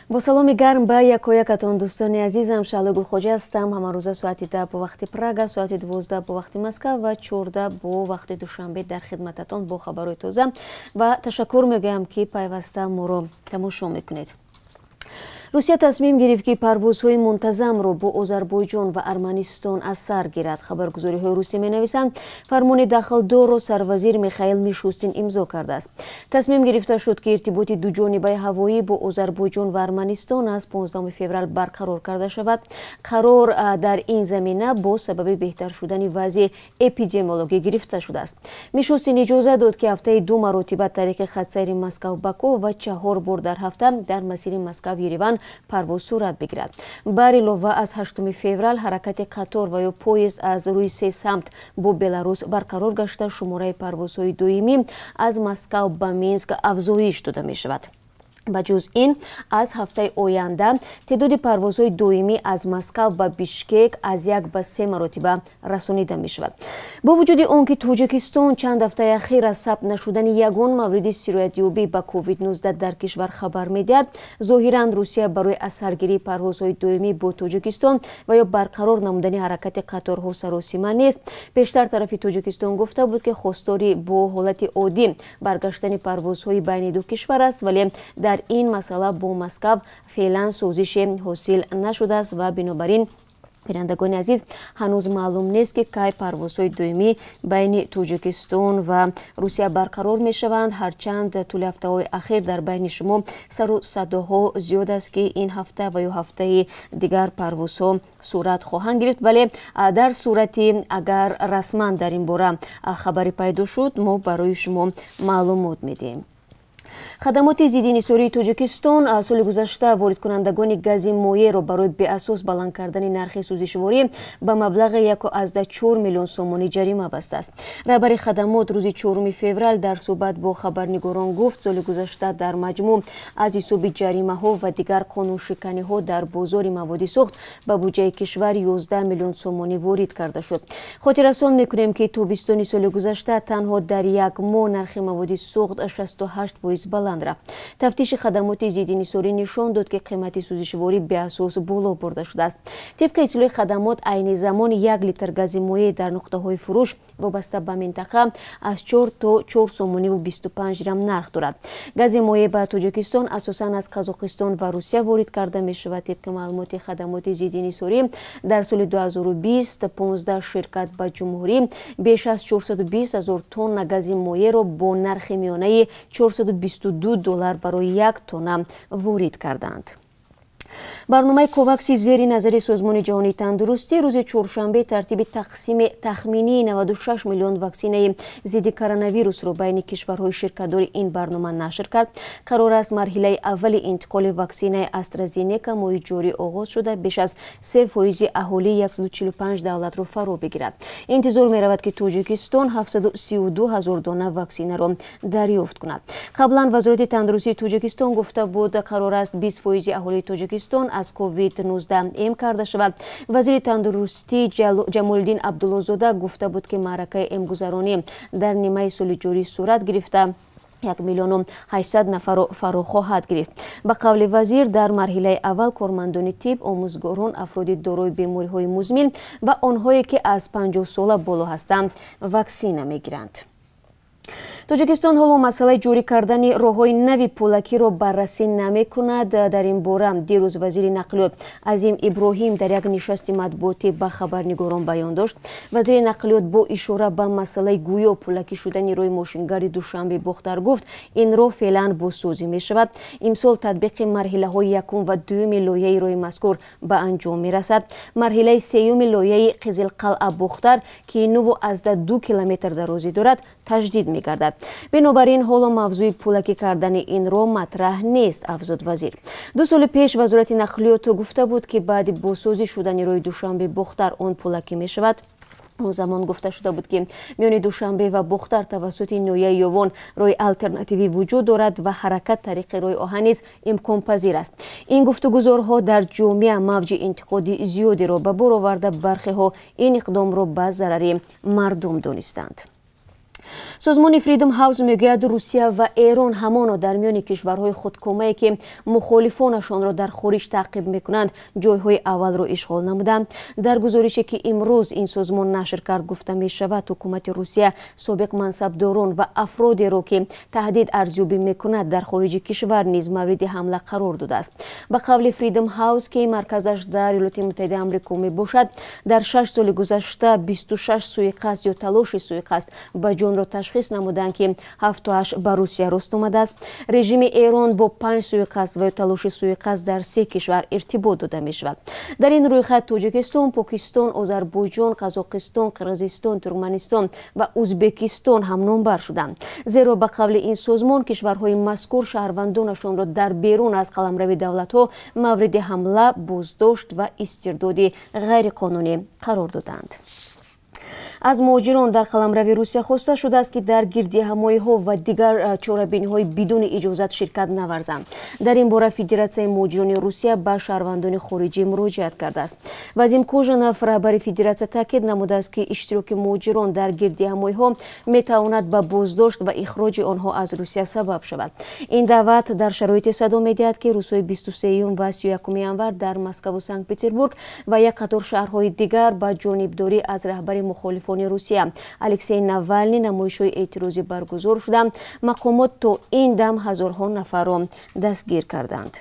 Бо саломи гарм ба якоякатон, дӯстони азизам. Шаҳло Гулхоҷа ҳастам. Ҳамарӯза соати 10 бо вақти Прага, соати 12 бо вақти Москва ва 14 бо вақти Душанбе дар хидмататон бо хабарҳои тоза ва ташаккур мегӯям, ки пайваста моро тамошо мекунед. Русия тасмим гирифт, ки парвозҳои мунтазамро бо Озарбойҷон ва Арманистон аз сар гирад. Хабаргузориҳои русӣ менависанд, фармони дахлдорро сарвазир Михаил Мишустин имзо кардааст. Тасмим гирифта шуд, ки иртиботи дуҷонибаи ҳавоӣ бо Озарбойҷон ва Арманистон аз 15 феврал барқарор карда шавад. Қарор дар ин замина бо сабаби беҳтар шудани вазъи эпидемиологӣ гирифта шудааст. Мишустин иҷоза дод, ки ҳафтаи ду маротиба тариқи хатсайри Москав Баку ва чаҳор бор дар ҳафта дар масири Москав Ереван парвоз сурат бигирад. Бар илова, аз 8 феврал ҳаракати қатор ва ё поезд аз рӯи се самт бо Беларус барқарор гашта, шумораи парвозҳои доимӣ аз Москав ба Минск афзоиш дода мешавад. Ба ҷуз ин, аз ҳафтаи оянда теъдоди парвозҳои доимӣ аз Москав ба Бишкек аз як ба се маротиба расонида мешавад. Бо вуҷуди он ки Тоҷикистон чанд ҳафтаи ахир аз сабт нашудани ягон мавриди сироятёбӣ ба COVID-19 дар кишвар хабар медиҳад, зоҳиран Русия барои аз саргирии парвозҳои доимӣ бо Тоҷикистон ва ё барқарор намудани ҳаракати қаторҳо саросима нест. Пештар тарафи Тоҷикистон гуфта буд, ки хостори бо ҳолати оддӣ баргаштани парвозҳои байни ду кишвар аст, вале дар ин масъала бо Москав феълан созише ҳосил нашудааст ва бинобар ин, бинандагони азиз, ҳанӯз маълум нест, ки кай парвозҳои доимӣ байни Тоҷикистон ва Русия барқарор мешаванд. Ҳарчанд тӯли ҳафтаҳои ахир дар байни шумо сару садоҳо зиёд аст, ки ин ҳафта ва ё ҳафтаи дигар парвозҳо сурат хоҳанд гирифт, вале дар сурати агар расман дар ин бора хабаре пайдо шуд, мо барои шумо маълумот медиҳем. Хадамоти зидди инҳисории Тоҷикистон соли гузашта воридкунандагони гази моеъро барои беасос баланд кардани нархи сӯзишворӣ ба маблағи 1,4 миллион сомонӣ ҷарима бастааст. Раҳбари хадамот рӯзи 4 феврал дар суҳбат бо хабарнигорон гуфт, соли гузашта дар маҷмӯъ аз ҳисоби ҷаримаҳо ва дигар қонуншиканиҳо дар бозори маводи сӯхт ба буҷаи кишвар 11 миллион сомонӣ ворид карда шуд. Хотиррасон мекунем, ки тобистони соли гузашта танҳо дар як моҳ нархи маводи сӯхт 68% баланд рафт. Тафтиши хадамоти зидди инҳисорӣ нишон дод, ки қимати сӯзишворӣ беасос боло бурда шудааст. Тибқи иттилои хадамот, айни замон 1 литр гази моеъ дар нуқтаҳои фурӯш вобаста ба минтақа аз 4 то 4 сомониву 25 дирам нарх дорад. Гази моеъ ба Тоҷикистон асосан аз Қазоқистон ва Русия ворид карда мешавад. Тибқи маълумоти хадамоти зидди инҳисорӣ, дар соли 2020 15 ширкат ба ҷумҳурӣ беш аз 420 ҳазор тонна гази моеъро бо нархи миёнаи 422 доллар барои 1 тонна ворид карданд. Барномаи Ковакси зери назари Созмони ҷаҳонии тандурустӣ рӯзи чоршанбе тартиби тақсими тахминии 96 миллион ваксинаи зидди коронавирусро байни кишварҳои ширкатдори ин барнома нашр кард. Қарор аст, марҳилаи аввали интиқоли ваксинаи АстраЗенека моҳи ҷорӣ оғоз шуда, беш аз 3% аҳолии 145 давлатро фаро бигирад. Интизор меравад, ки Тоҷикистон 732 ҳазор дона ваксинаро дарёфт кунад. Қаблан Вазорати тандурустии Тоҷикистон гуфта буд, қарор аст 20% аҳолии Тоҷикистон аз COVID-19 эм карда шавад. Вазири тандурустӣ Ҷамолиддин Абдуллозода гуфта буд, ки маъракаи эмгузаронӣ дар нимаи соли ҷорӣ сурат гирифта, 1 миллиону 800 нафарро фаро хоҳад гирифт. Ба қавли вазир, дар марҳилаи аввал кормандони тиб, омӯзгорон, афроди дорои бемориҳои музмин ва онҳое, ки аз 50 сола боло ҳастанд, ваксина мегиранд. Тоҷикистон ҳоло масъалаи ҷорӣ кардани роҳҳои нави пулакиро баррасӣ намекунад. Дар ин бора дирӯз вазири нақлиёт Азим Иброҳим дар як нишасти матбуотӣ ба хабарнигорон баён дошт. Вазири нақлиёт бо ишора ба масъалаи гӯё пулакӣ шудани роҳи мошингарди Душанбе Бохтар гуфт, ин роҳ феълан бозсозӣ мешавад. Имсол татбиқи марҳилаҳои якум ва дуюми лоиҳаи роҳи мазкур ба анҷом мерасад. Марҳилаи сеюми лоиҳаи Қизилқалъа Бохтар, ки 9,2 километр дарозӣ дорад, таҷдид мегардад. Бинобар ин ҳоло мавзӯи пулакӣ кардани ин роҳ матраҳ нест, афзуд вазир. 2 соли пеш Вазорати нақлиёт гуфта буд, ки баъди бозсозӣ шудани роҳи Душанбе Бохтар он пулакӣ мешавад. Он замон гуфта шуда буд, ки миёни Душанбе ва Бохтар тавассути ноҳияи Ёвон роҳи алтернативӣ вуҷуд дорад ва ҳаракат тариқи роҳи оҳан низ имконпазир аст. Ин гуфтугузорҳо дар ҷомеа мавҷи интиқоди зиёдеро ба бор оварда, бархеҳо ин иқдомро ба зарари мардум донистанд. Созмони Freedom House мегӯяд, Русия ва Эрон ҳамоно дар миёни кишварҳои худкомае, ки мухолифонашонро дар хориҷ таъқиб мекунанд, ҷойҳои аввалро ишғол намуданд. Дар гузорише, ки имрӯз ин созмон нашр кард, гуфта мешавад, ҳукумати Русия собиқ мансабдорон ва афродеро, ки таҳдид арзёбӣ мекунад, дар хориҷи кишвар низ мавриди ҳамла қарор додааст. Ба қавли Freedom House, ки марказаш дар Иёлоти Муттаҳидаи Амрико мебошад, дар 6 соли гузашта 26 суиқасд ё талоши суиқасд ба ҷонро ташхис намуданд, ки ҳафтуҳашт ба Русия рост омадааст. Режими Эрон бо панҷ суиқасд ва ё талоши суиқасд дар се кишвар иртибот дода мешавад. Дар ин рӯйхат Тоҷикистон, Покистон, Озарбойҷон, Қазоқистон, Қирғизистон, Туркманистон ва Ӯзбекистон ҳам номбар шуданд, зеро ба қавли ин созмон, кишварҳои мазкур шаҳрвандонашонро дар берун аз қаламрави давлатҳо мавриди ҳамла, боздошт ва истирдоди ғайриқонунӣ қарор доданд. Аз муҳоҷирон дар қаламрави Русия хоста шудааст, ки дар гирдиҳамоиҳо ва дигар чорабиниҳои бидуни иҷозат ширкат наварзанд. Дар ин бора Федератсияи муҳоҷирони Русия ба шаҳрвандони хориҷӣ муроҷиат кардааст. Вадим Кожанов, раҳбари федератсия, таъкид намудааст, ки иштироки муҳоҷирон дар гирдиҳамоиҳо метавонад ба боздошт ва ихроҷи онҳо аз Русия сабаб шавад. Ин даъват дар шароите садо медиҳад, ки рӯзҳои 23 ва 31 январ дар Москаву Санкт Петербург ва як қатор шаҳрҳои дигар ба ҷонибдорӣ аз раҳбари мухолифони Русия Алексей Навални намоишҳои эътирозӣ баргузор шуданд. Мақомот то ин дам ҳазорҳо нафарро дастгир карданд.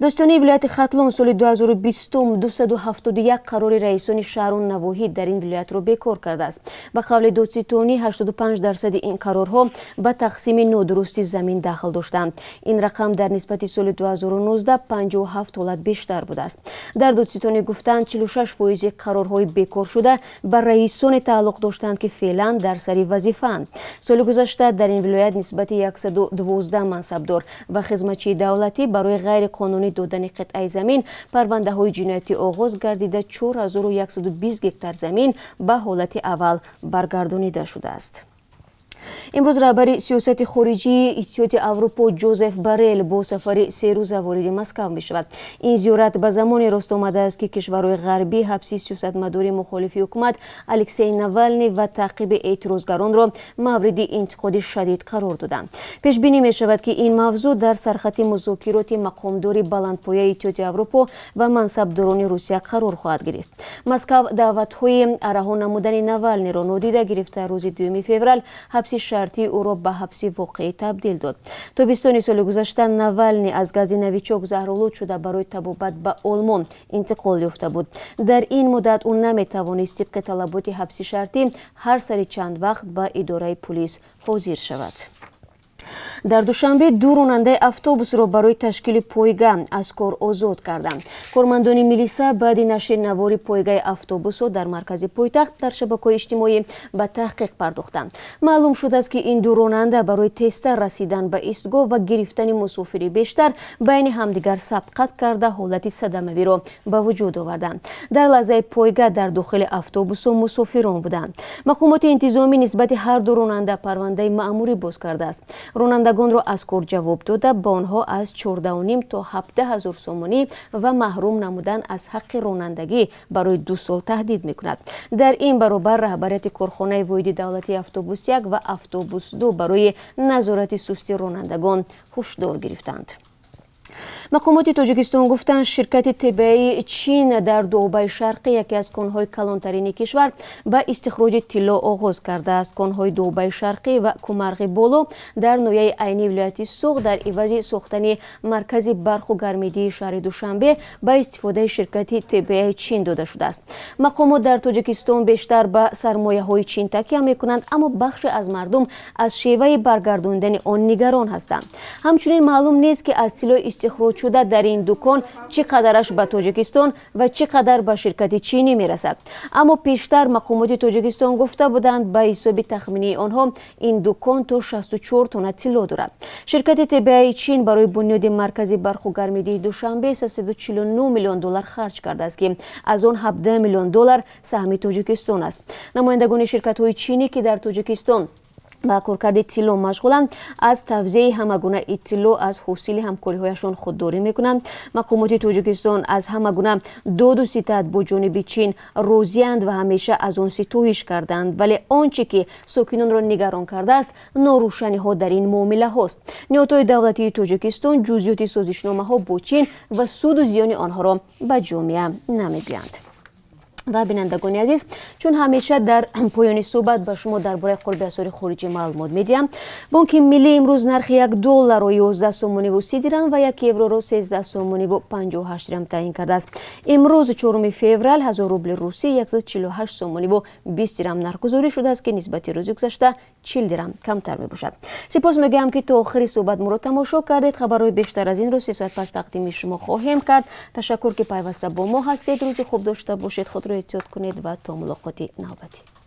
Додситонии вилояти Хатлон соли 2020 271 қарори раисони шаҳру навоҳӣ дар ин вилоятро бекор кардааст. Ба қавли додситонӣ, 85 дарсади ин қарорҳо ба тақсими нодурусти замин дахл доштанд. Ин рақам дар нисбати соли 2019 57 ҳолат бештар будааст. Дар додситонӣ гуфтанд, 46 фоизи қарорҳои бекоршуда ба раисоне тааллуқ доштанд, ки феълан дар сари вазифаанд. Соли гузашта дар ин вилоят нисбати 112 мансабдор ва хизматчии давлатӣ барои ғайриқонунӣ додани қитъаи замин парвандаҳои ҷиноятӣ оғоз гардида, 4120 гектар замин ба ҳолати аввал баргардонида шудааст. Имрӯз раҳбари сиёсати хориҷии Иттиҳоди Аврупо Ҷозеф Барел бо сафари серӯза вориди Москав мешавад. Ин зиёрат ба замоне рост омадааст, ки кишварҳои ғарбӣ ҳабси сиёсатмадори мухолифи ҳукумат Алексей Навални ва таъқиби эътирозгаронро мавриди интиқоди шадид қарор доданд. Пешбинӣ мешавад, ки ин мавзӯъ дар сархати музокироти мақомдори баландпояи Иттиҳоди Аврупо ва мансабдорони Русия қарор хоҳад гирифт. Москав даъватҳои раҳо намудани Навалниро нодида гирифта, рӯзи 2 феврал ҳабси шартии ӯро ба ҳабси воқеӣ табдил дод. Тобистони соли гузашта Навални аз гази Новичок заҳролуд шуда, барои табобат ба Олмон интиқол ёфта буд. Дар ин муддат ӯ наметавонист тибқи талаботи ҳабси шартӣ ҳар сари чанд вақт ба идораи пулис ҳозир шавад. Дар Душанбе ду ронандаи автобусро барои ташкили пойга аз кор озод карданд. Кормандони милиса баъди нашри навори пойгаи автобусҳо дар маркази пойтахт дар шабакаҳои иҷтимоӣ ба таҳқиқ пардохтанд. Маълум шудааст, ки ин ду ронанда барои тезтар расидан ба истгоҳ ва гирифтани мусофири бештар байни ҳамдигар сабқат карда, ҳолати садамавиро ба вуҷуд оварданд. Дар лаҳзаи пойга дар дохили автобусҳо мусофирон буданд. Мақомоти интизомӣ нисбати ҳар ду ронанда парвандаи маъмурӣ боз кардааст. Ронандагонро аз кор ҷавоб дода, ба онҳо аз 14,5 то 17 ҳазор сомонӣ ва маҳрум намудан аз ҳаққи ронандагӣ барои 2 сол таҳдид мекунад. Дар ин баробар раҳбарияти корхонаи воҳиди давлатии автобус 1 ва автобус 2 барои назорати сусти ронандагон ҳушдор гирифтанд. Мақомоти Тоҷикистон гуфтанд, ширкати ТБИ Чин дар Дуобаи Шарқӣ, яке аз конҳои калонтарини кишвар, ба истихроҷи тилло оғоз кардааст. Конҳои Дуобаи Шарқӣ ва Кумарғи Боло дар ноҳияи Айни вилояти Суғд дар ивази сохтани маркази барқу гармидиҳии шаҳри Душанбе ба истифодаи ширкати ТБИ Чин дода шудааст. Мақомот дар Тоҷикистон бештар ба сармояҳои Чин такя мекунанд, аммо бахше аз мардум аз шеваи баргардондани он нигарон ҳастанд. Ҳамчунин маълум нест, ки аз тиллои истихроҷшуда дар ин ду кон чӣ қадараш ба Тоҷикистон ва чӣ қадар ба ширкати чинӣ мерасад. Аммо пештар мақомоти Тоҷикистон гуфта буданд, ба ҳисоби тахминии онҳо ин ду кон то 64 тонна тилло дорад. Ширкати ТБИ Чин барои бунёди маркази барқу гармидиҳии Душанбе 349 миллион доллар харҷ кардааст, ки аз он 17 миллион доллар саҳми Тоҷикистон аст. Намояндагони ширкатҳои чинӣ, ки дар Тоҷикистон Ба коркарди тилло машғуланд, аз тавзеи ҳама гуна иттилоъ аз ҳосили ҳамкориҳояшон худдорӣ мекунанд. Мақомоти Тоҷикистон аз ҳама гуна доду ситад бо ҷониби Чин розианд ва ҳамеша аз он ситоиш карданд, вале он чӣ ки сокинонро нигарон кардааст, норӯшаниҳо дар ин муомилаҳост. Ниҳодҳои давлатии Тоҷикистон ҷузъиёти созишномаҳо бо Чин ва суду зиёни онҳоро ба ҷомеа намегӯянд. Ва бинандагони азиз, чун ҳамеша дар поёни суҳбат ба шумо дар бораи қурби асъори хориҷӣ маълумот медиҳам. Бонки Миллӣ имрӯз нархи 1 долларро 11 сомониву 30 дирам ва 1 евроро 13 сомониву 58 дирам таъин кардааст. Имрӯз 4 феврал 1000 рубли русӣ 148 сомониву 20 дирам нархгузорӣ шудааст, ки нисбати рӯзи гузашта 40 дирам камтар мебошад. Сипос мегӯям, ки то охири суҳбат моро тамошо кардед. Хабарҳои бештар аз инро 3 соат пас тақдими шумо хоҳем кард. Ташаккур, ки пайваста бо мо ҳастед. Рӯзи хуб дошта бошед, худро эҳтиёт кунед ва то мулоқоти навбатӣ.